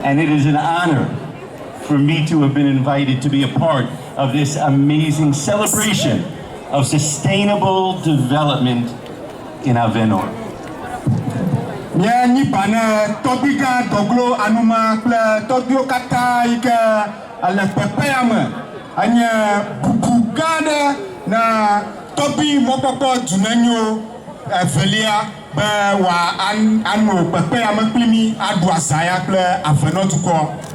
And it is an honor for me to have been invited to be a part of this amazing celebration of sustainable development in Avenor. Mía nyi ba ne tɔgbigã dɔglo anuma kple tɔgbiwo katã yi ke le kpekpe ya me. Enye bubu gã aɖe na tɔgbi mɔkpɔkpɔ Dunenyo evelia be wòa ano kpekpe ya me kpli mí aɖu azã ya kple Avenɔ dukɔ.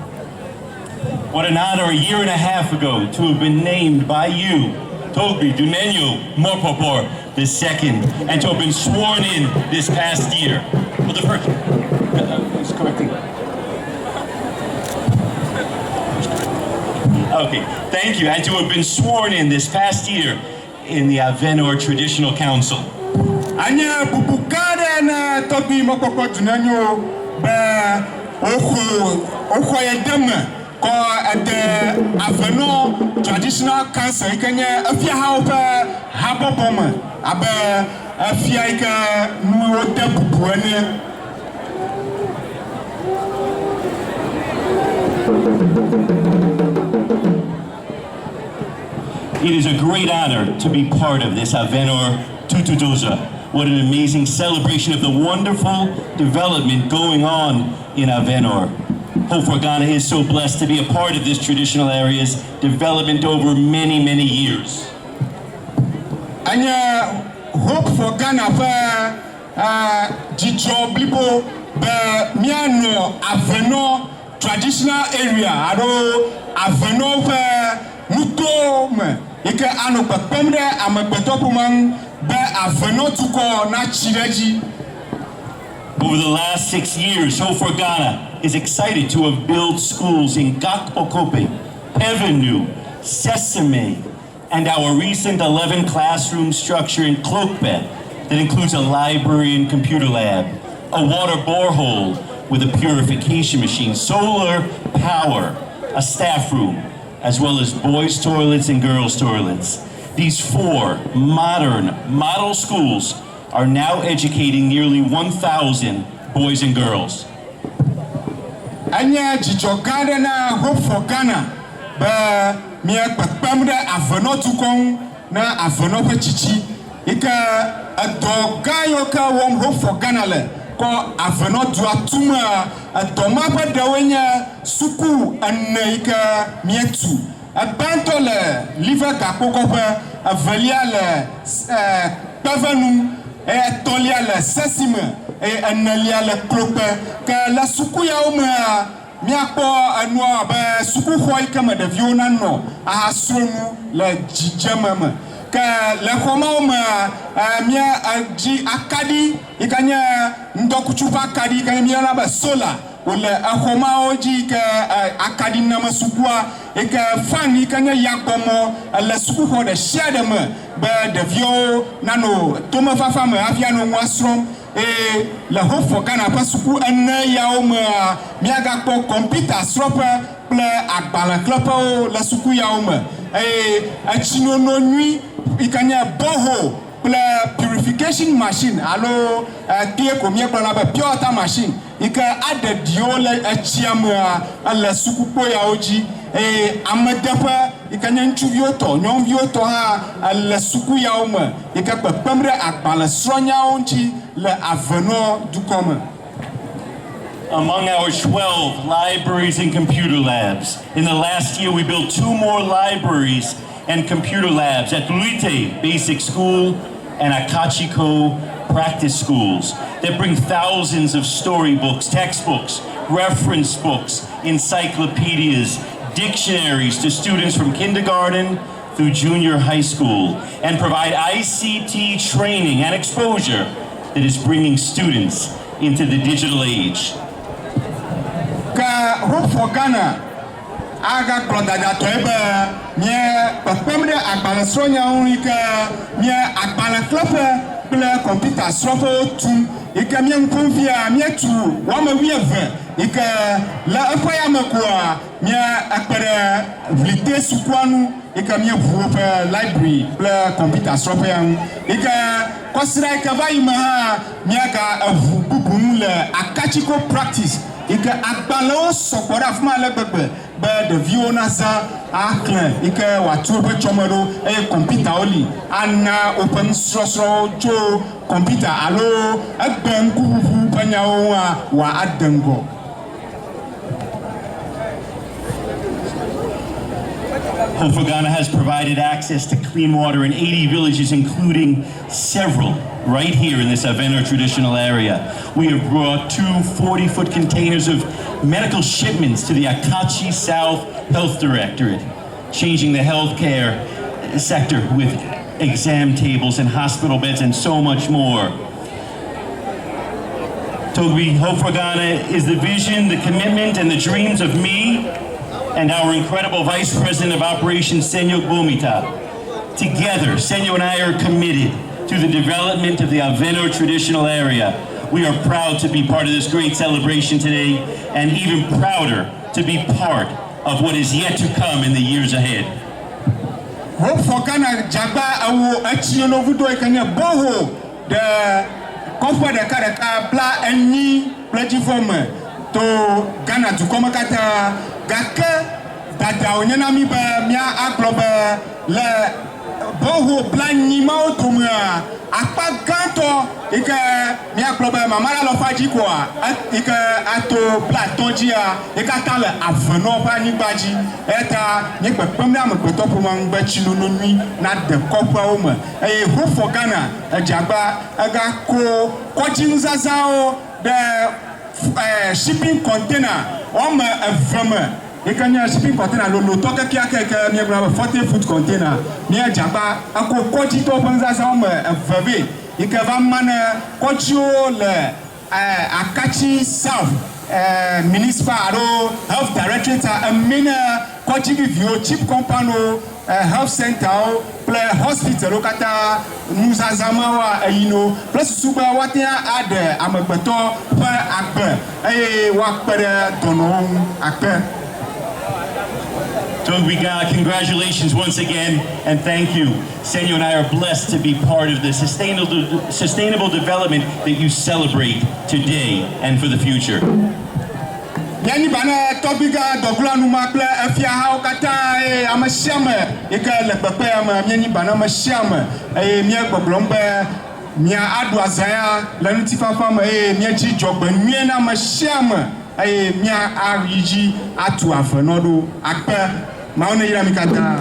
What an honor a year and a half ago to have been named by you, Togbi Dunenyo Morpopo the second, and to have been sworn in this past year. Well, the first, it's correcting. Okay, thank you. And to have been sworn in this past year in the Avenor Traditional Council. Enye bubu gã aɖe na tɔgbi mɔkpɔkpɔ Dunenyo be woxɔ woxɔ ye de me kɔ ede Avenɔ Traditional Council yi ke nye efiahawo ƒe habɔbɔ me abe efia yi ke nu wode bubu ene. It is a great honor to be part of this Avenor Tutudosa. What an amazing celebration of the wonderful development going on in Avenor. Hope for Ghana is so blessed to be a part of this traditional area's development over many, many years. Enye Hope for Ghana ƒe dzidzɔ blibo be míanɔ Avenɔ traditional area alo Avenɔ ƒe nuto me yi ke anɔ kpekpem ɖe amegbetɔƒomea ŋu be Avenɔ dukɔ natsi ɖe edzi. Over the last 6 years, Hope for Ghana is excited to have built schools in Gakpokope, Pevenu, Sesame, and our recent 11 classroom structure in Klokpe that includes a library and computer lab, a water borehole with a purification machine, solar power, a staff room, as well as boys' toilets and girls' toilets. These 4 modern model schools are now educating nearly 1,000 boys and girls. Enye dzidzɔ gã aɖe na Hope for Ghana be mía kpekpem ɖe Avenɔ dukɔ ŋu na Avenɔ ƒe tsitsi yi ke edɔ gã yiwo ke wɔm Hope for Ghana le kɔ Avenɔ dua tumea, edɔ ma ƒe ɖewoe nye suku ene yi ke míetu. Egbãtɔ le Live Gakpokɔƒe, evelia le Kpevenu, eye etɔ̃lia le Sesime, eye enelia le Klokpe. Ke le suku yawo mea, míakpɔ enua abe sukuxɔ yi ke me ɖeviwo nanɔ ahasrɔ̃ nu le dzidzeme me. Ke le xɔ mawo mea, mía dzi akaɖi yi ke nye ŋdɔkutsu ƒe akaɖi yi ke míeyɔna be solar wòle exɔ mawo dzi yi ke akaɖi name sukua yi ke fan yi ke nye yagbɔmɔ ele sukuxɔ ɖe sia ɖe me be ɖeviwo nano tomefafa me hafi anɔ nua srɔ̃m. Eye le Hope for Ghana ƒe suku ene yawo mea, míagakpɔ kɔmpita srɔ̃ƒe kple agbalẽxlẽƒewo le suku yawo me. Eye etsinono nyui yi ke nye borehole kple purification machine alo kpuie ko míegblɔna be pure water machine yi ke aɖe ɖiwo le etsia mea, ele sukukpo yawo dzi. Eye amedeƒe yi ke nye ŋutsuviwo tɔ, nyɔnuviwo tɔ hã ele suku yawo me yi ke kpekpem ɖe agbalẽsrɔ̃nyawo ŋuti le Avenɔ dukɔ me. Among our 12 libraries and computer labs, in the last year we built 2 more libraries and computer labs at Luite Basic School and Akachiko Practice Schools that bring thousands of storybooks, textbooks, reference books, encyclopedias, dictionaries to students from kindergarten through junior high school, and provide ICT training and exposure that is bringing students into the digital age. Ke Hope for Ghana agagblɔ dadatɔe be mía kpekpem ɖe agbalẽsrɔ̃nyawo ŋu yi ke mía agbalẽxlẽƒe kple kɔmputa srɔ̃ƒewo tum yi ke mía ŋku fia míetu woame wuieve. yi ke le eƒe ya me koa mía ekpe ɖe Ʋlite sukua ŋu yi ke míeʋu woƒe library kple kɔmpita srɔ̃ƒea ŋu yi ke kɔsiɖa yi ke va yi me hã míaga eʋu bubu ŋu le Akatiko Practice yi ke agbalẽwo sɔgbɔ ɖe afi ma ale gbegbe be ɖeviwo nazã axlẽ yi ke wòatu woƒe tsɔme ɖo eye kɔmpitawo li ana woƒe nusrɔsrɔ̃wo tso kɔmpita alo egbe ŋkuʋuʋu ƒe nyawo ŋua wòade ŋgɔ. Hope for Ghana has provided access to clean water in 80 villages, including several right here in this Avenor traditional area. We have brought 2 40-foot containers of medical shipments to the Akatsi South Health Directorate, changing the healthcare sector with exam tables and hospital beds and so much more. Togbi, Hope for Ghana is the vision, the commitment, and the dreams of me and our incredible Vice President of Operations, Senyo Gomita. Together, Senyo and I are committed to the development of the Avenor traditional area. We are proud to be part of this great celebration today and even prouder to be part of what is yet to come in the years ahead. Hope for Ghana dzagba ewo etsi novudo yi ke nye borehole ɖe kɔƒe ɖekaɖeka 40 kple dzivɔ me to Ghana dukɔme katã gake dada wònye na mí be mía agblɔ be le borehole 40 mawo domea akpa gãtɔ yi ke míagblɔ be mama ɖe alɔfa dzi koa yi ke ato 50 dzia yi katã le avenɔ ƒe anyigba dzi eya ta nye kpekpem ɖe amegbetɔ ƒomea ŋu be tsinono nyui nade kɔƒeawo me eye Hope for Ghana edzagba egako kɔdzinuzazãwo ɖe shipping container wɔme eve me yi ke nye shipping container lolotɔ kekeake yi ke míegblɔna be 40 foot container míedzagba eko kɔdzitɔwo ƒe nuzazã wɔme eve vɛ yi ke va ma ne kɔdziwo le Akatsi South Municipal alo Health Directorate emi ne kɔdzi viviwo, CHPS compoundwo, health centerwo kple hospitalwo katã nuzazã mawoa eyino kple susu be woate aɖe amegbetɔ ƒe agbe eye woakpe ɖe dɔnɔwo ŋu akpe. Togbi, congratulations once again, and thank you. Senyo and I are blessed to be part of the sustainable development that you celebrate today and for the future. Míanyi ba ne tɔgbiga dɔgula kple efiahawo katã eye ame sia ame yi ke le kpekpe ya me míanyi ba na ame sia ame eye míegbɔgblɔm be mía aɖu azã ya le ŋutifafa me eye míedzi dzɔgbe nyuie na ame sia ame eye mía ayi dzi atu avenɔ ɖo akpe Mawu ne yra mi katã.